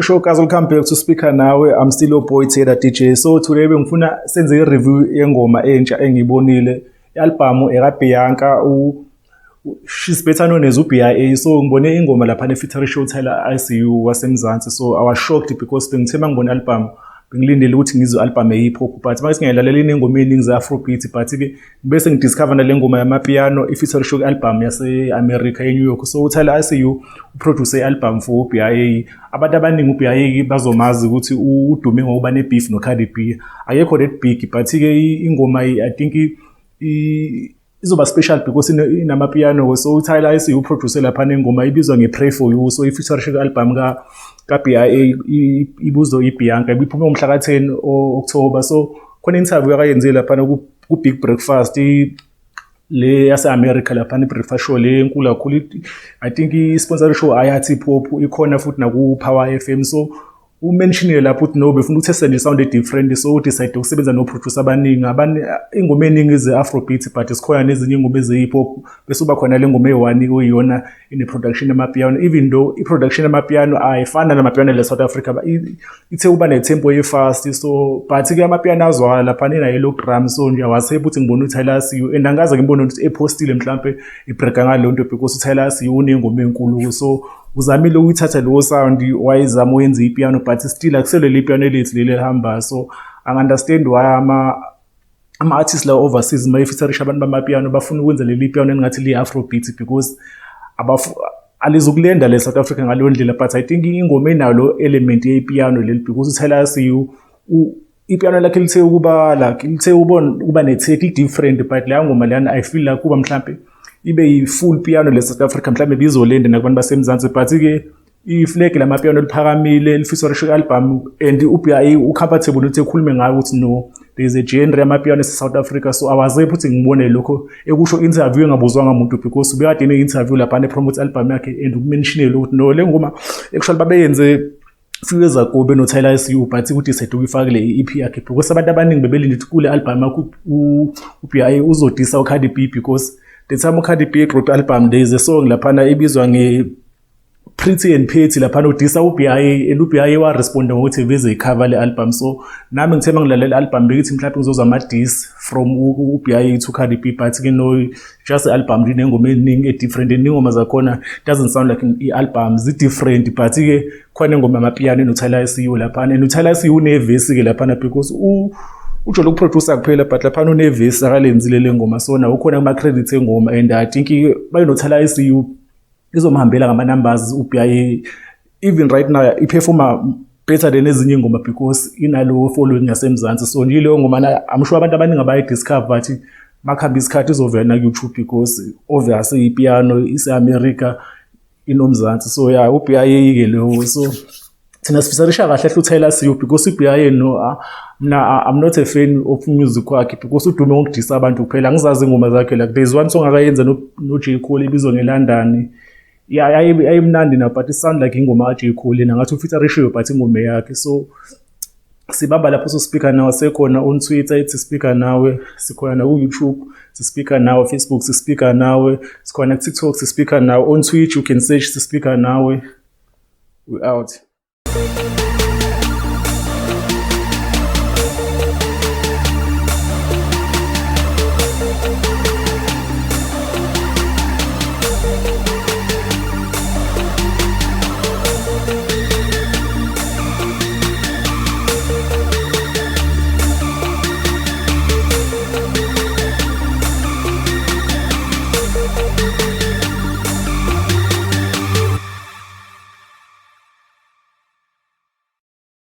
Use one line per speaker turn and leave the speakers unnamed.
Shosho guys, welcome back to Speaker Nawe. I'm still your boy Taylor DJ. So today bengifuna senze i-review yengoma entsha engiyibonile. I-album eka-Bianca u she's better known as u-BIA. So ngibone ingoma lapha ne-featuring Tyler ICU waseMzansi. So I was shocked because bengithe mangibona i-album bengilindele ukuthi ngizwe i-album ye-hip hop, but mase ngiyayilalela inengoma eziningi ze-afrobeat, but-ke bese ngidiscover nale ngoma yamapiano i-feature album yase-America e-New York. So uTyler ICU uproduce i-album for u-BIA. Abantu abaningi u-BIA bazomazi ukuthi udume ngokuba ne-beef no-Cardi B. Akekho that big, but-ke ingoma, I think, izoba special because inamapiano. So uTyler ICU uproduce lapha nengoma ibizwa nge-Pray For You. So i-feature album ka ka-BIA ibuzwa i-Bianca, ibiphume ngomhla ka-10 October. So khona interview akayenzile laphana ku-Big Breakfast le yase-America laphana, i-breakfast show le enkulu kakhulu. I think i-sponsor show ayathi hip hop ikhona futhi naku-Power FM. So umentionile lapho ukuthi no, befuna ukuthi sende sound different, so udecide ukusebenza no-producer abaningi. Ingoma eningi ze-afrobeat, but sikhona nezinye ingoma eze-hip hop, bese uba khona le ngoma eyi-one okuyiyona ine-production yamapiano, even though i-production yamapiano ayifana namapiano le South Africa, ithe uba ne-tempo ye-fast. So but-ke amapiano azwakala laphana, inayo drum. So nje I was happy ukuthi ngibone uTyler ICU, and angikaze ngibone ukuthi epostile mhlampe ibreaka ngaleyo nto, because uTyler ICU unengoma enkulu. So uzamile ukuyithatha leyo sound, wayezama uyenza ipiano, but still akuselo leli piano elithi leli elihambayo. So angi-understand why ama-artists la overseas mayefeaturisha abantu bamapiano bafuna ukwenza leli piano engathi liyi-afrobeat, because alizukulenda le South Africa ngaleyo ndlela. But I think ingoma inayo lo element yepiano leli, because uTyler ICU ipiano lakhe lithe ukuba like lithe ukuba ne-take different, but leya ngoma leyana, I feel like kuba mhlampe ibe yi-full piano le South Africa, mhlambe bizolenda nakubantu baseMzansi. But-ke iflag lamapiano liphakamile, lifeaturishe i-album, and u-BIA ucomfortable ukuthi ekhulume ngayo ukuthi no, there is a genre yamapiano ese-South Africa. So awazephi ukuthi ngibone lokho ekusho interview engabuzwanga muntu, because ubekade ene-interview laphana epromote i-album yakhe and ukumentionile ukuthi no, le ngoma actually babeyenze few years ago beno-Tyler ICU, but udecide ukuyifaka kule i-EP yakhe because abantu abaningi bebelinde ukuthi kule album yakhe u-BIA uzodissa uCardi B, because the time uCardi B drop album, there is a song laphana ebizwa nge Pretty and Petty, laphana udissa u-BIA, and u-BIA waresponda ngokuthi eveze icover le album. So nami ngithe mangilalela album bekithi mhlawumbe ngizozwa ama-diss from u-BIA to Cardi B, but ke no, just i-album nje inengoma eningi e-different, and ingoma zakhona doesn't sound like i-album, zi-different. But ke khona ingoma yamapiano eno-Tyler ICU laphana, and uTyler ICU unevesi ke laphana, because ujole ukuproducer kuphela, but laphana unevesi akalenzile le ngoma, so nawo ukhona kuma-credits engoma. And I think bayino-Tyler ICU izomhambela ngama-numbers u-BIA. Even right now iperforma better than ezinye ingoma because inalo following yaseMzansi. So nje leyo ngoma, I'm sure abantu abaningi abayidiscover, but makuhamba isikhathi izovela na-YouTube, because obviously ipiano ise-America inomzansi. So yeah, u-BIA-ke leyo. So thina sifisa kahle hle uTyler ICU, because u-BIA no, mina I'm not a fan of music wakhe because udume ngokudissa abantu kuphela. Angizazi ingoma zakhe. Like there is one song akayenza no-J Cole ebizwa ngeLondon. Yeah, yayimnandi na, but it sound like ingoma ka-J Cole na ngathi ufeaturishiwe, but ingoma yakhe. So sibamba lapho. So-Speaker Nawe sekhona on Twitter, ithi Speaker Nawe. Sikhona na ku-YouTube, si-Speaker Nawe. Facebook, si-Speaker Nawe. Sikhona ku-TikTok, si-Speaker Nawe. On Twitch you can search si-Speaker Nawe. We out.